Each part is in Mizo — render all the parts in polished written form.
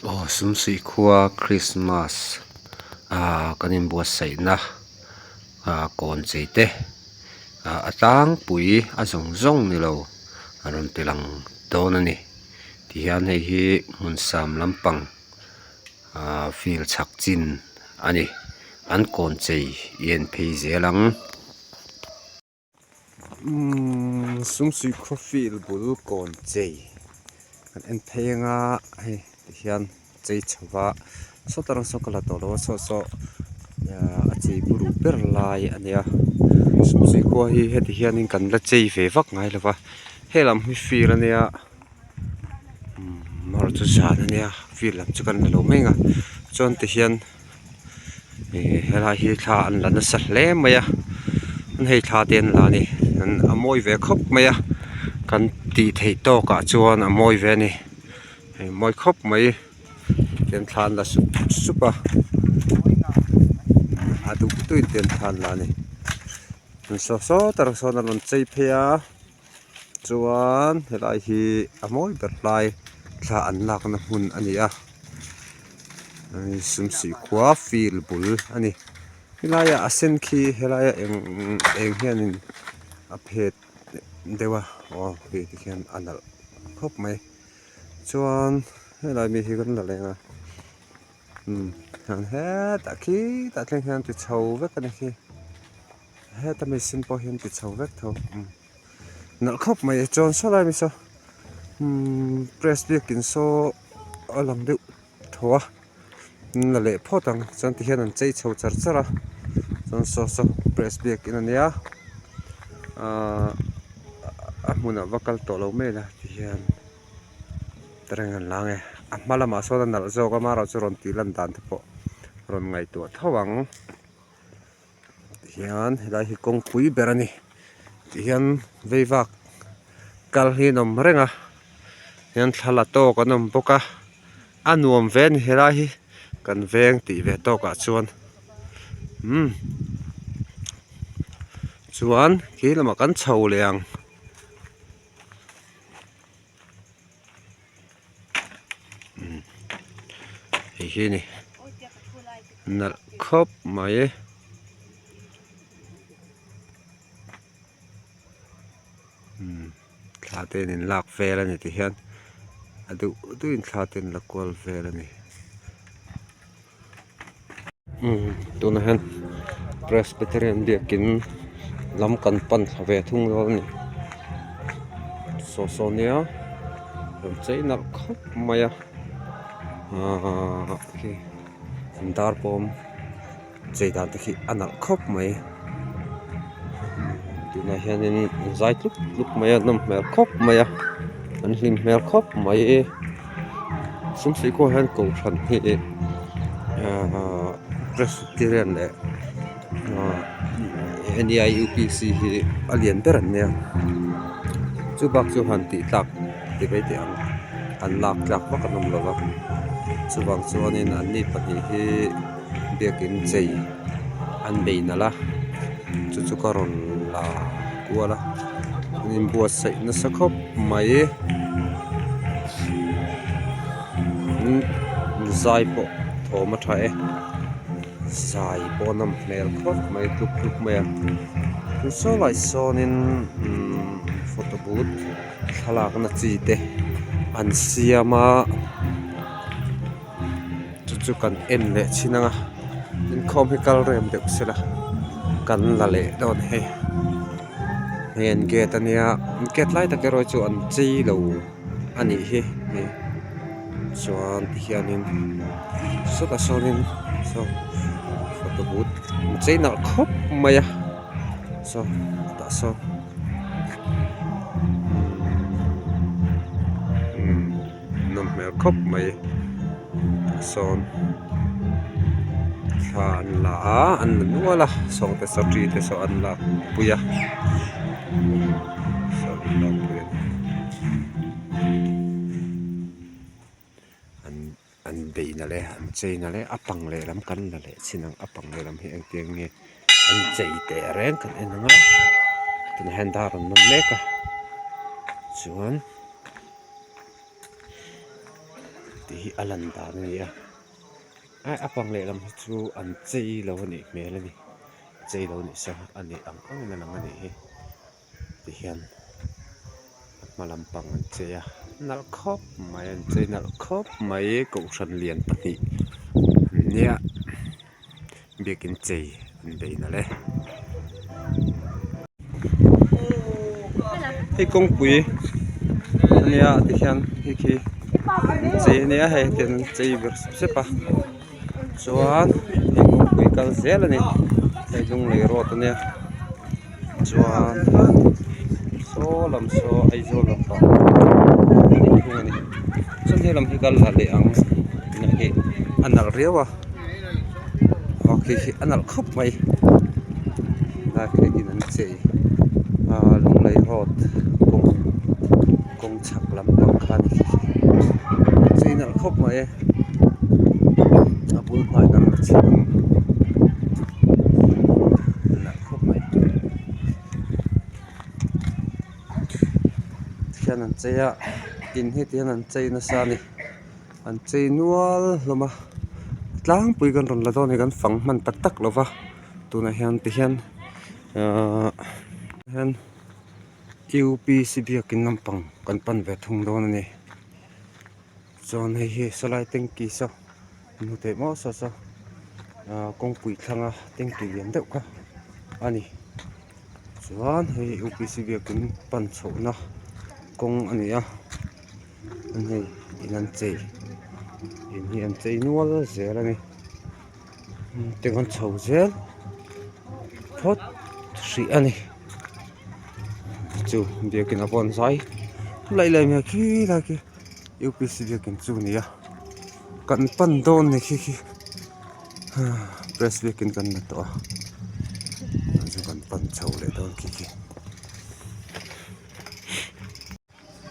Aw sumsuih khua christmas ah kan inbuatsaihna ah kawn chei te ah a tlangpui a zawng zawng ni lo a rawn ti lang dawn a ni tihian hei hi hmun sam lampang ah field chhak chin a ni an kawn chei i en phei zel ang. Umm sumsuih khaw field bul kawn chei kan en phei anga hei tihian chei chho va sawta rawng sawn ka la tawh lo a saw saw a chei buru ber lai a nia sumsuih khua hi heti hianin kan la chei ve vak ngai lo va helam hi field a nia umm erawh chu zan a nia field lam chu kan la lo mai ang a chuan tihian. Ih helai hi thla an la nasa hle mai a an hei thla te an la a ni a mawi ve khawp mai a kan tih theih tawk ah chuan a mawi ve a ni hei mawi khawp mai tian thla an la sup sup a a duh duhin te an thla an la a ni saw saw tarang sawn an rawn chei phei a. Chuan helai hi a mawi ber lai thla an lakna hmun a ni a sumsuih khua field bul a ni helaiah a sen khi helaia eng eng hianin a phet deuh a aw hei tikhian a nalh khawp mai chuan helai mi hi kan la leng a umm hetah khitah thleng hian ti chho vek a ni khi. Heta machine pawh hian ti chho vek tho umm nalh khawp mai chuan saw lai mai saw umm press biakin saw a lang deuh tho a an la leh phawt ang chuan ti hian an chei chho char char a chuan saw saw press biakin a nia ahh a hmunah va kal tawh lo mai la ti hian tereng an la ang e a hma lamah sawn a nalh zawk a amaherawhchu rawn tih lan dan te pawh rawn ngaihtuah tho ang. Tihian helai hi kawngpui ber a ni tihian veivak kal hi an awm reng a hian thla la tawk an awm bawk a a nuam ve a ni helai hi kan veng tih ve tawk ah chuan umm chuan khi lamah kan chho leh ang. Hei hi a ni nalh khawp mai thla te an inlak vel a ni ti hian a duh duhin thla te an la kual vel a ni. Tunah hian Presbyterian biakin lam kan pan thla ve thung dawn a ni saw saw nia rawn chei nalh khawp mai a ahh khi an dar pawm chei dan te khi a nalh khawp mai tunah hianin an zai tlup tlup mai a nawm hmel khawp mai a an hlim hmel khawp mai. Sumsuih kawngah hian kohhran hi ahh Presbyterian leh ahh N E I U P C hi a lian ber an nia chu bak chu han tih tlak ti mai teh ang an lak tlak vak an awm lo va chuvang chuanin anni pahnih hi biakin chei an bei nalh a chu chu ka rawn la kual a an inbuatsaih nasa khawp mai. Zai pawh thawm a tha e zai pawh a nawm hmel khawp mai tluk tluk mai a saw lai sawnin umm photo booth thlalakna chi te an siam a chu chu kan en leh chhin ang a inkhawm hi kal rem deuh sela kan la leh dawn hei hei an gate ania gate lai tak erawh chu an chei lo a nih hi hei chuan tihianin sawtah sawnin saw photo booth an chei nalh khawp mai a saw tah sawn umm. Nawm hmel khawp mai sawn thla an la a an la nual a sawng te saw ṭi te saw an lak pui a saw an lak pui a ni an an bei na leh an chei na leh a pang lehlam kan la leh chin ang a pang lehlam hi engtiang nge an chei teh reng kan en ang a tunah hian dar an nawm mek a chuan. Ti hi a lan dan a ni a a pang lehlam hi chu an chei lo a nih hmel a ni chei lo ni se a nih ang ang in a lang a nih hi tihian a hma lampang an chei a nalh khawp mai an chei nalh khawp mai kohhran lian pahnih an nia biakin chei an bei nalh e. Hei kawngpui a nia tikhian hei khi chei a nia hei hetiang an chei ber sep sep a chuan hei kawngpui kal zel a ni hei lunglei road a nia chuan saw lam saw Aizawl lampang a ni thung a ni chuan helam hi kal lah leh ang tunah hi a nalh riau a. Aw khi khi a nalh khawp mai lai khi in an chei ahh Lunglei road kawng kawng chhak lampang kha a ni khi khi chei nalh khawp mai a bul hmai kan la chhim ang a nalh khawp mai tikhian an chei a in hi tihian an chei nasa a ni. An chei nual hlawm a tlangpui kan rawn la dawn a ni kan fang hman tak tak lo va tunah hian tihian ahh hian U P C biakin lampang kan pan ve thung dawn a ni chuan hei hi sawlai tanky saw hmu thei maw saw saw ahh kawngpui thlanga tanky lian deuh kha a ni chuan hei U P C biakin pan chhohna kawng a ni a. Hei in an chei in hi an chei nual zel a ni tiang an chho zel phawt hrih a ni chu biakin a vawn zai laih laih mai a khilai khi U P C biakin chu a ni a kan pan dawn a ni khi khi press biakin kan la tawh a chu kan pan chho leh dawn khi khi.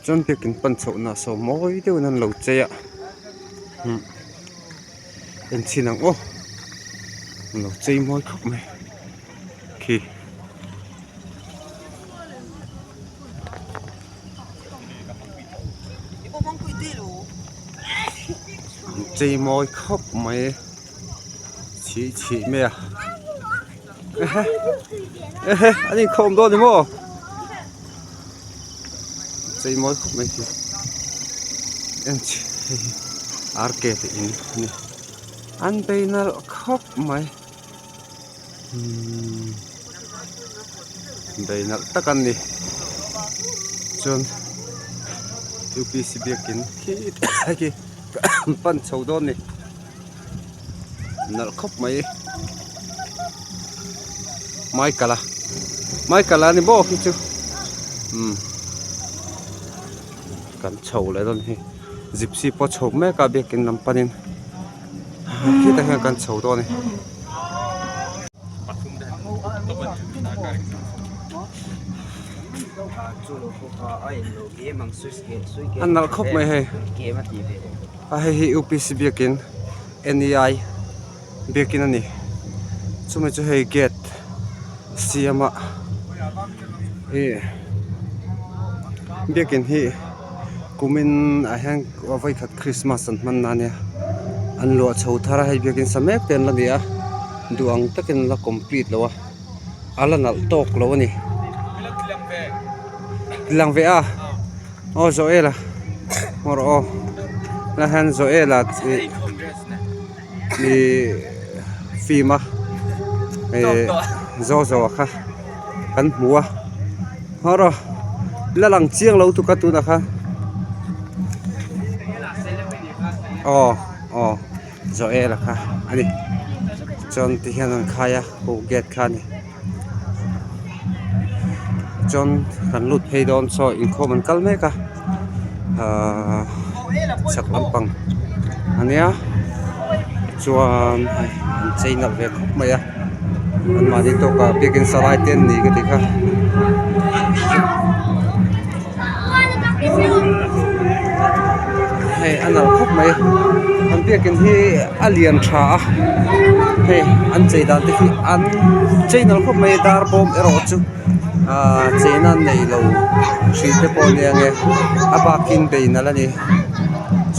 Chuan biakin pan chhohna saw mawi deuhin an lo chei a umm en chhin ang aw an lo chei mawi khawp mai khi. An chei mawi khawp mai chhih chhih mai a ehe ehe an inkhawm dawn ni maw. Chei mawi khawp mai khi en hei hi R K te in a ni an bei nalh khawp mai umm bei nalh tak an ni chuan U P C biakin khi khi pan chho dawn a ni nalh khawp mai Michael a Michael a ni maw khi chu umm kan chho leh dawn hi gypsy pawh chho mek a biakin lam panin khitah hian kan chho dawn a ni. A nalh khawp mai hei a hei hi U P C biakin N E I biakin a ni chumi chu hei gate siam a ih biakin hi kumin ah hian vawikhat christmas an hman na ania an luah chho thar a hei biakin sa mek te an la ni a duh ang takin an la complete lo a a la nalh tawk lo a ni lang ve a aw Joel-a maw rawh aw helai hian Joel-a ih ih film a ih Zozo a kha kan hmu a haw rawh la lang chiang lo tuk a tunah khan aw aw Joel-a kha a ni chuan tihian an khai a khu gate kha a ni. Chuan kan lut phei dawn saw inkhawm an kal mek a ahh chhak lampang a nia chuan hei an chei nalh ve khawp mai a anmahni tawkah biakin salai te an ni ka tih kha. Hei a nalh khawp mai an biakin hi a lian tha a hei an chei dan te hi an chei nalh khawp mai dar bawm erawh chu ahh cheina an neilo hrih te pawh a nia nge a bakin bei nalh a ni.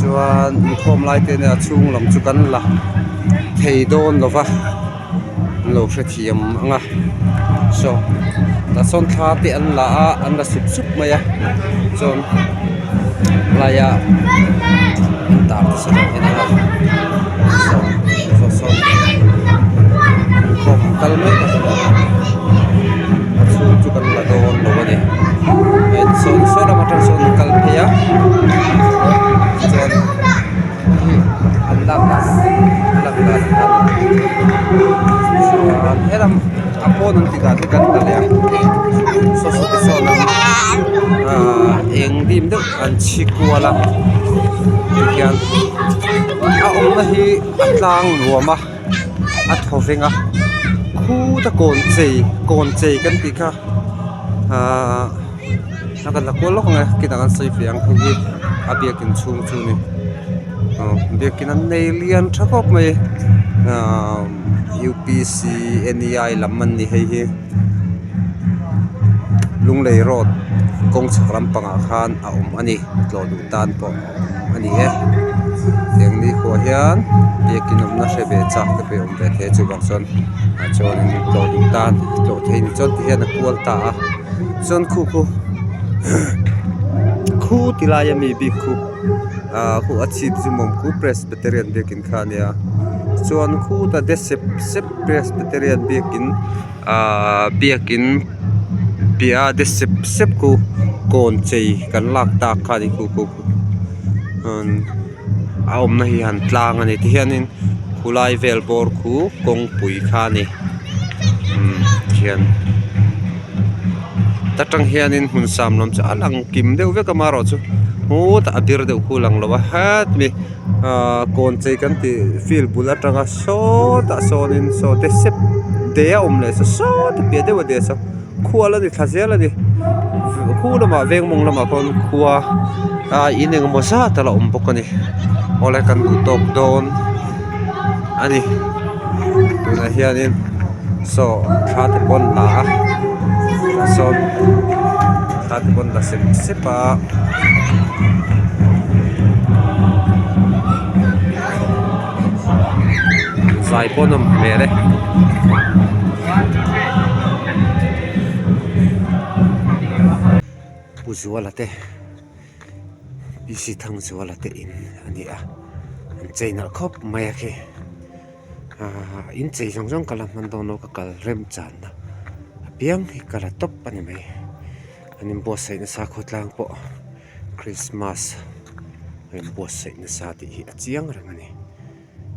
Chuan inkhawm lai te nia chhung lam chu kan la thei dawn lo va an lo hrethiam ang a saw tah sawn thla te an la a an la sup sup mai a chuan laia an tar te sawn an en ang a saw saw sawn inkhawm an kal mek a a chhung chu kan la dawn lo a ni hei sawn saw lam atang sawn an kal phei a chuan an lak dan an lak dan chuan helam a pawn an tih dan hi kan la leh ang saw saw te sawn an ahh eng dim deuh an chhi kual a tihian a awmna hi a tlang nuam a. a thaw veng a khuta kawn chei kawn chei kan tih kha ahh a kan la kual lawk ang e kinah kan sawi ve ang hei hi a biakin chhung chu a ni aw biakin an nei lian tha khawp mai ahh u p c n e i lam an ni hei hi Lunglei road kawng chhak lampangah khan a awm a ni tlawh duh tan pawh. a ni e eng ni khuah hian biakin awmna hre ve chak te pawh hi awm ve thei a chuvang chuan ah chuanin tlawh duh tan tlawh thei ni chuan ti hian a kual ta a chuan khu khu khu ti lai ami bik khu ah khu a chhip zum awm khu presbyterian biakin kha a nia chuan khuta de sep sep presbyterian biakin ahh biakin piah a de sep sep khu kawn chei kan lak tak kha a ni khu khu a awmna hi han tlang a ni tihianin khulai vel bawr khu kawngpui kha a ni umm tihian ta tang hianin hmun sam lam chu a lang kim deuh vek a amaherawhchu hutah a bir deuh khu a lang lo a hetmi ahh kawn chei kan tih field bul atanga sawtah sawnin saw te sep de a awm leh saw sawta piah deuh a de saw khua la ni thla zel a ni khu lamah veng mawng lamah khawn khua ah in engemaw zat a la awm bawk a ni awle kan duh tawk dawn a ni tunah hianin saw thla te pawh an la a tah sawn thla te pawh an la sep sep a. Zai pawh nawm hmel e. Pu Zuala te PC Thangzuala te in a ni a an chei nalh khawp mai a khi ahh in chei zawng zawng ka la hman dawn lo ka kal rem chan na apiang hi ka la tawp a ni mai an inbuatsaih nasa khawtlang pawh Christmas a inbuatsaih nasa tih hi a chiang reng a ni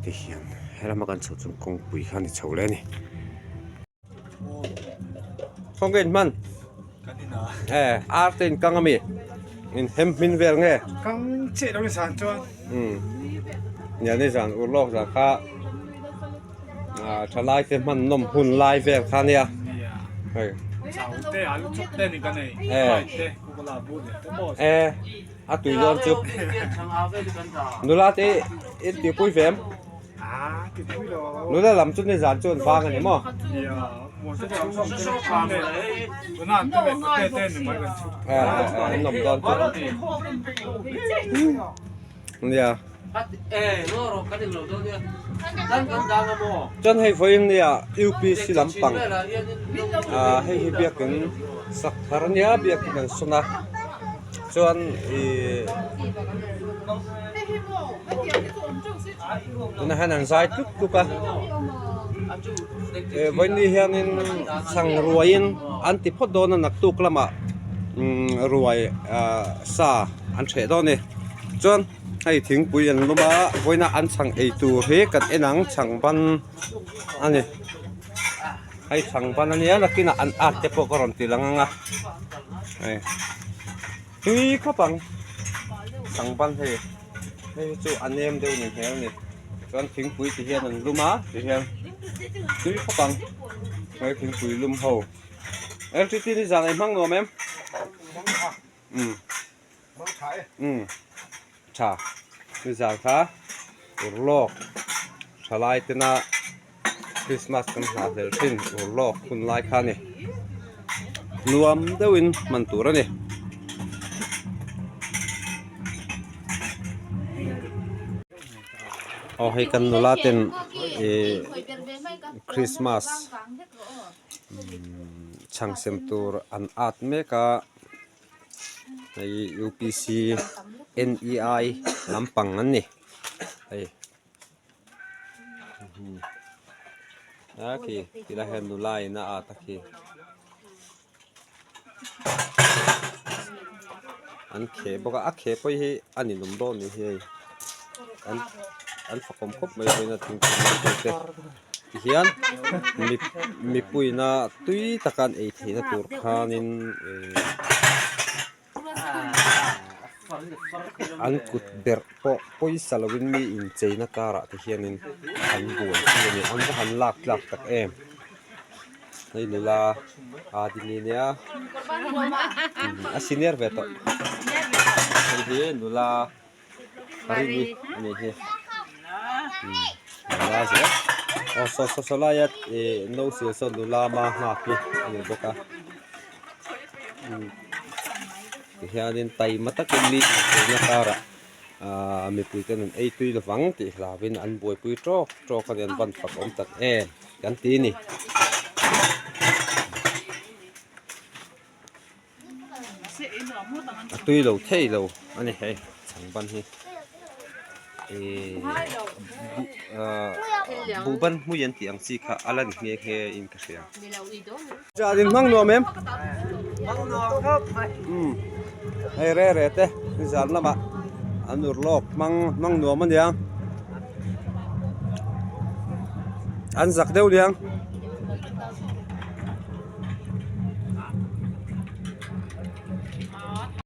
tihian helama kan chhoh chuan kawngpui kha a ni chho leh a ni. Kawng ka inhman eh ar te in kang ami in hem hmin vel nge kang chiah lo ni zan chuan umm nia ni zan ur lawk zan kha ah thalai te hman nawm hun lai vel kha nia hei chau te alu chawp te ni ka nei te eh a tui dawn chu nula te in tihpui ve em. Nula lam chu nizan chu an vang a ni maw? An awm dawn chu. Nia. Chuan hei vawiin nia UPC lampang ah hei hi biakin sak thar a nia biakin an sawn a chuan ihh. Tunah hian an zai tluk tluk a eh vawiin hianin chhang ruaiin an ti phawt dawn a naktuk lamah umm ruai ah sa an hreh dawn a ni chuan hei thingpui an lum a vawiina an chhang ei tur hi kan en ang chhang ban a ni hei chhang ban a nia nakinah an at te pawh ka rawn ti lang ang a hei tui khawp ang chhang ban hei. Hei hi chu a nem deuh ni hmel a ni chuan thingpui ti hian an lum a ti hian tui khawp ang hei thingpui lum ho L T T ni zan ei hmang nuam em umm umm tha ni zan kha ur lawk thalai tena Christmas kan nghah hlel thin ur lawk hun lai kha a ni nuam deuhin hman tur a ni. Aw hei kan nula ten ihh christmas chhang sem tur an at mek a hei upc nei lampang an ni hei a khi tilai hian nula in a at a khi. An kheh bawk a a kheh pawh hi a ninawm dawn anih hi hei an an fakawm khawp mai vawiin a thingpui man tur te tihian mi mipuiina tui taka an ei theihna tur khanin ihh an kut berh pawh pawisa lovin mi incheina karah te hianin an buaipui a ni an va han lak tlak tak em. Hei nula aa ding nia a senior ve tawh hei hi nula rini a nih hi nula zel aw saw saw saw laia ih no sil sawn nula hma nghak hi a ni bawk a tihianin taima takin mi incheina karah. Ahh mipui ten an ei tui lovang tih hlauhin an buaipui tawk tawk a ni an van fak awm tak em kan ti a ni. A tui lo thei lo a ni hei chhang ban hi ihh ahh buhban hmui an tih ang chi kha a la ni nghe nghe in ka hria. Chah in hmang nuam em? Hmang nuam khawp mai. Umm hei re re te nizan lamah an ur lawk hmang hmang nuam a nia. An zak deuh niang.